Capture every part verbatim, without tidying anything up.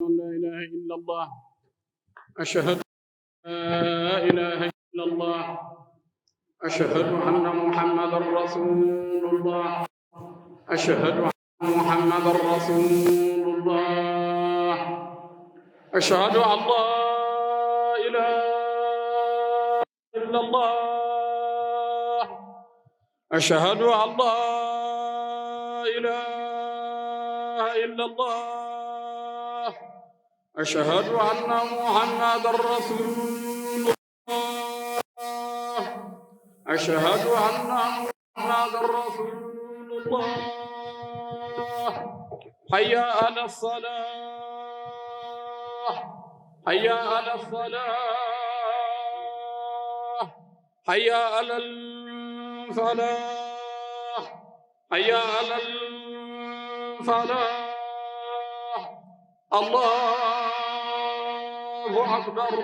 أن لا إله إلا الله. أشهد أن لا إله إلا الله. أشهد أن محمدا رسول الله. أشهد أن محمدا رسول الله. أشهد أن لا إله إلا الله. أشهد أن لا إله إلا الله. أشهد أن محمدا رسول الله. أشهد أن محمدا رسول الله. حي على الصلاة. حي على الصلاة. حي على الفلاح. حي على الفلاح. الله أكبر.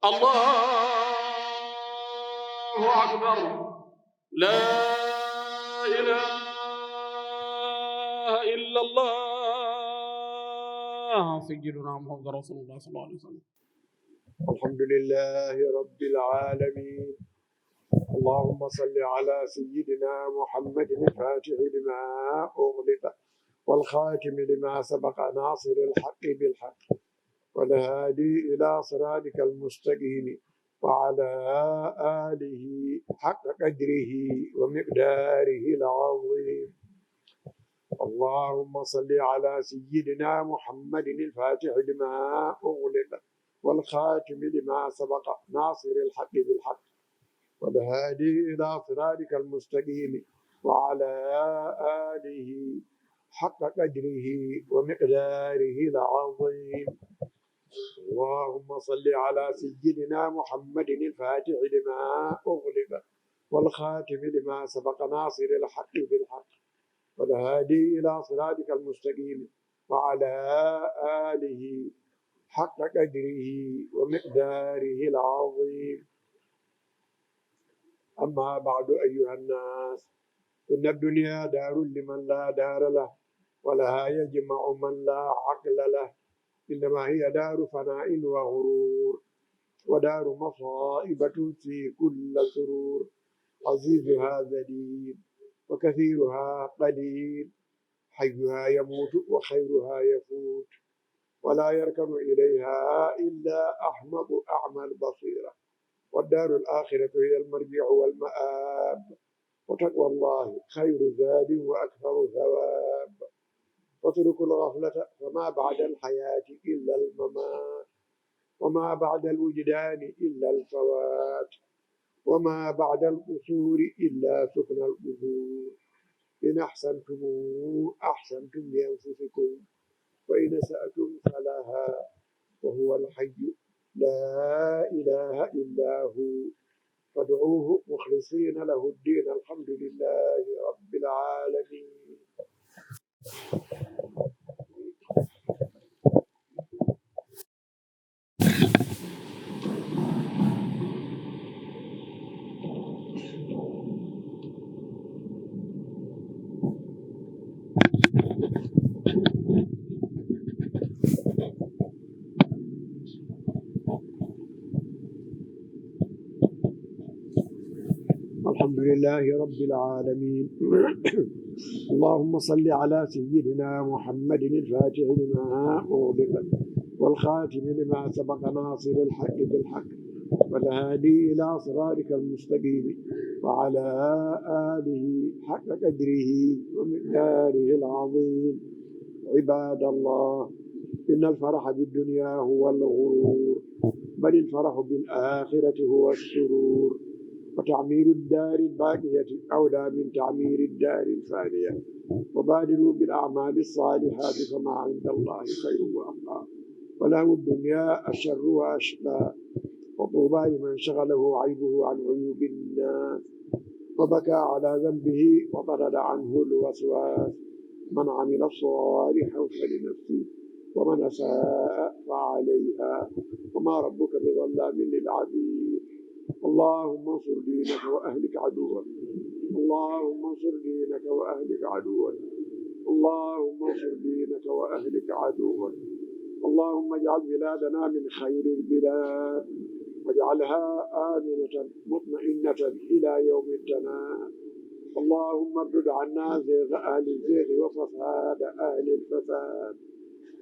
الله أكبر. لا إله إلا الله. سيدنا محمد رسول الله صلى الله عليه وسلم. الحمد لله رب العالمين. اللهم صل على سيدنا محمد الفاتح لما أغلق والخاتم لما سبق ناصر الحق بالحق والهادي إلى صراطك المستقيم وعلى آله حق قدره ومقداره العظيم. اللهم صل على سيدنا محمد الفاتح لما أغلق والخاتم لما سبق ناصر الحق بالحق والهادي إلى صراطك المستقيم وعلى آله حق قدره ومقداره العظيم. اللهم صل على سيدنا محمد الفاتح لما أغلق والخاتم لما سبق ناصر الحق بالحق والهادي إلى صراطك المستقيم وعلى آله حق قدره ومقداره العظيم. أما بعد، أيها الناس، إن الدنيا دار لمن لا دار له، ولها يجمع من لا عقل له، إنما هي دار فناء وغرور، ودار مصائب تنسي كل سرور، عزيزها ذليل، وكثيرها قليل، حيها يموت وخيرها يفوت، ولا يركن إليها إلا أحمق أعمى بصيرة، والدار الآخرة هي المرجع والمآب، وتقوى الله خير زاد وأكثر ثواب، واتركوا الغفلة فما بعد الحياة إلا الممات، وما بعد الوجدان إلا الفوات، وما بعد القصور إلا سكن القبور. إن أحسنتم أحسنتم لأنفسكم، وإن أسأتم فلها، وهو الحي لا إله إلا هو، فادعوه مخلصين له الدين. الحمد لله رب العالمين. الحمد لله رب العالمين. اللهم صل على سيدنا محمد الفاتح لما أغلق والخاتم لما سبق ناصر الحق بالحق والهادي إلى صراطك المستقيم وعلى آله حق قدره ومقداره العظيم. عباد الله، إن الفرح بالدنيا هو الغرور، بل الفرح بالآخرة هو السرور، وتعمير الدار الباقية أولى من تعمير الدار الفانية، وبادروا بالأعمال الصالحات فما عند الله خير وأبقى، ولهو الدنيا أشر وأشقى، وطوبى لمن شغله عيبه عن عيوب الناس، وبكى على ذنبه وطرد عنه الوسواس. من عمل صالحا فلنفسه ومن أساء فعليها وما ربك بظلام للعبيد. اللهم انصر دينك وأهلك عدوك. اللهم انصر دينك وأهلك عدوك. اللهم انصر دينك وأهلك عدوك. اللهم اجعل بلادنا من خير البلاد، واجعلها آمنة مطمئنة إلى يوم التناد. اللهم اردد عنا زيغ أهل الزيغ وفساد أهل الفساد.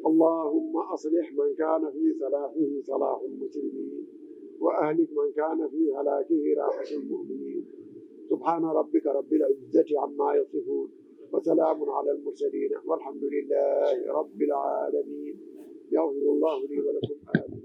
اللهم أصلح من كان في صلاحه صلاح المسلمين، وأهلك من كان في هلاكه راحة المؤمنين. سبحان ربك رب العزة عما يصفون، وسلام على المرسلين، والحمد لله رب العالمين. يغفر الله لي ولكم. آمين.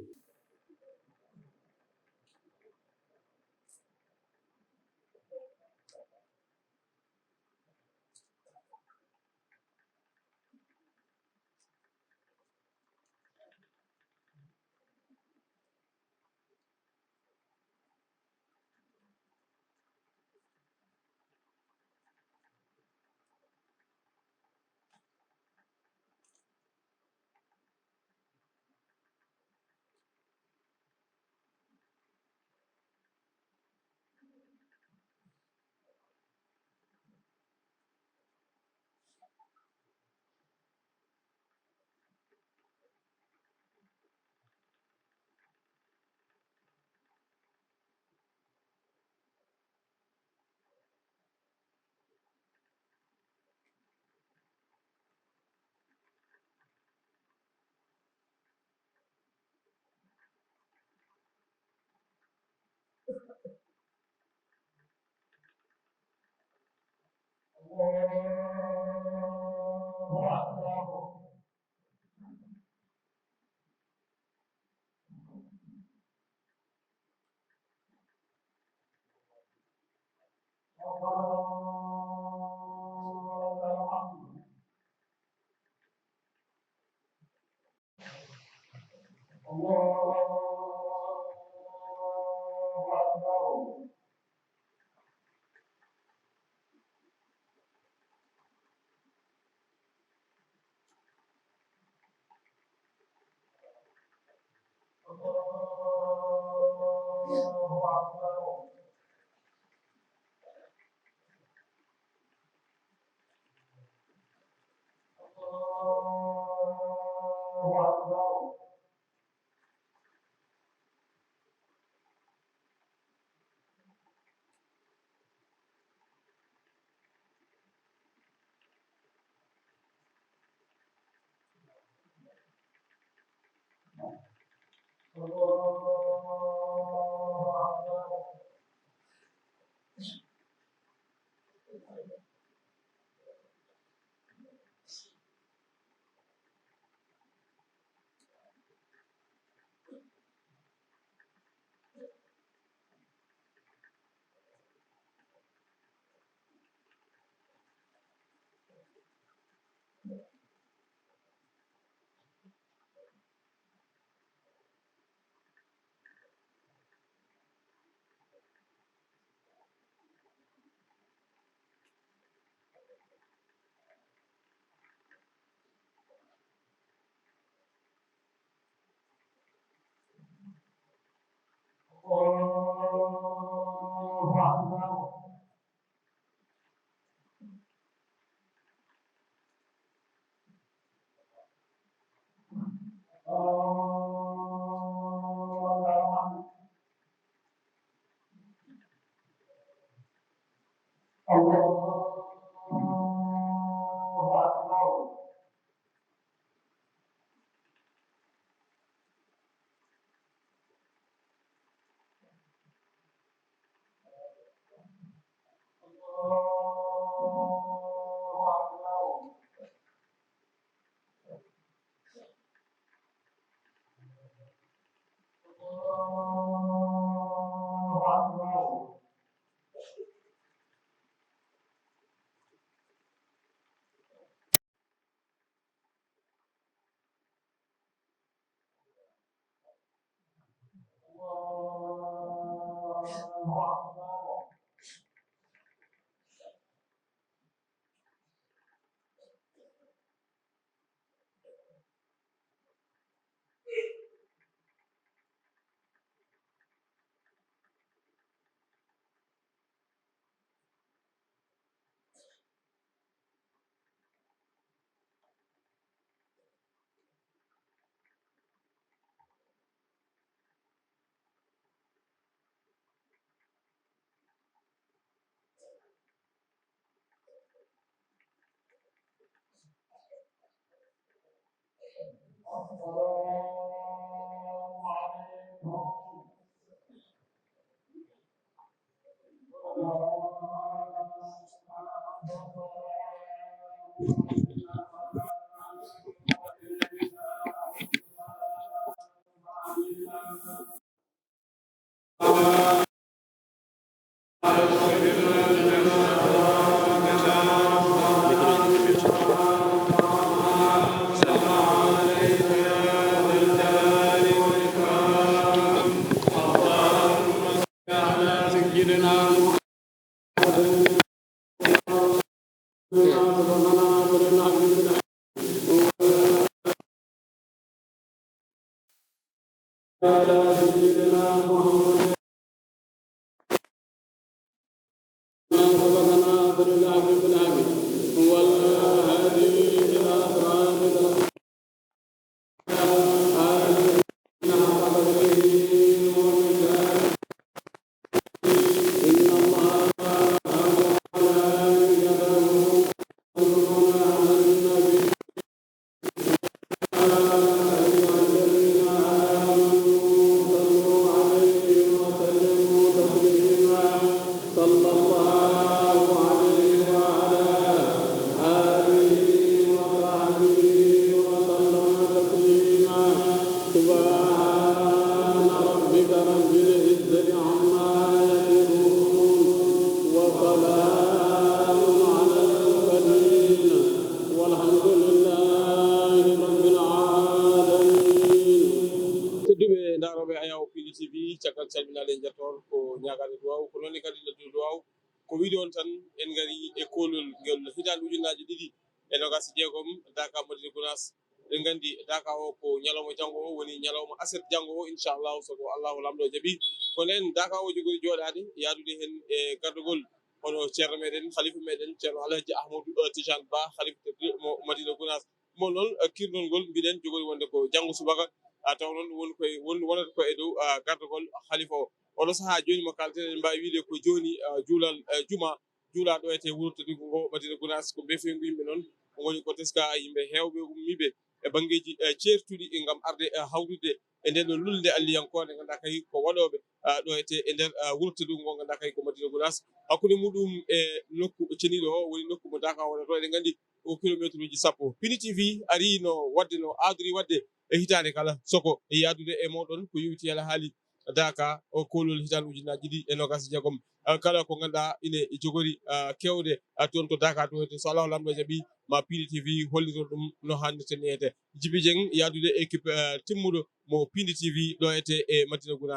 الله أكبر. الله أكبر. الله أكبر. الله أكبر. الله أكبر. الله أكبر. الله أكبر. على سيدنا محمد ما سبق ناصر الحق بالحق والهادي إلى صراطك المستقيم. إن الله وملائكته يصلون على النبي. يا أيها الذين آمنوا صلوا عليه وسلموا تسليما. صلى الله عليه وعلى آله وصحبه وسلم تسليما. سبحان ربك رب العزة عما يصفون. وسلام على المرسلين. والحمد لله رب العالمين. Tedduɓe ndaarooɓe Ayaw P D T V, caggal calminaale e njettoor, ko ñaagaade duwaaw, ko noon ne kadi noddude duwaaw. Ko wiide on tan, en ngari e koolol ngel hitaande ujunnaaje ɗiɗi e noogaas e jeegom, Daaka Madina Gunaas. Eɗen nganndi Daaka o ko ñalawma janngo o, woni ñalawma aset janngo o, inchallahu, so ko Allahu Laamɗo jaɓi. Ko ndeen Daaka o jogori jooɗaade, yahdude heen e gardagol hono ceerno meɗen, khalifa meɗen, ceerno Alhaji Ahmadou, eh, Tidiane Ba, khalifa tedduɗo mo Madina Gunaas. Mo noon, eh, kirnol ngol mbiɗen jogori wonde ko janngo subaka, ah, taw noon woni koye, won-, wonata ko e dow, ah, gardagol khalifa o. Oɗo sahaa jooni mo kaalten, en mbaawi wiide ko jooni, ah, juulal, eh, juma, juulaa ɗo etee wuro teddugo ngo Madina Gunaas, ko mbeefengu yimɓe noon, woni ko teska yimɓe heewɓe ummiiɓe e banngeeji, eh, ceertuɗi ngam arde, eh, hawrude e nden ɗo lulnde alliyankoo nde ngannduɗaa kay ko waɗooɓe, ah, ɗo etee e nder, ah, wuro teddugo ngo ngannduɗaa kay ko Madina Gunaas. Hakkunde muɗum e nokku ceniiɗo o woni nokku mo Daaka wonata ɗo. Eɗen nganndi ko kilomeetruuji sappo. Pini T V arii no waɗde, no aadori waɗde e hitaande kala, soko e yahdude e mooɗon ko yowiti e alhaali Daaka o koolol hitaande ujunnaaji ɗiɗi e noogaas e jeegom. Ah, kala ko ngannduɗaa ine jogori, ah, kewde, ah, toon to Daaka to, so Allahu Laamɗo jaɓi, ma Pini T V hollitoro ɗum no haanirta ni etee. Jibi Jeng yahdude équipe, ah, timmuɗo mo Pindi T V ɗo etee e Madina Gunaas.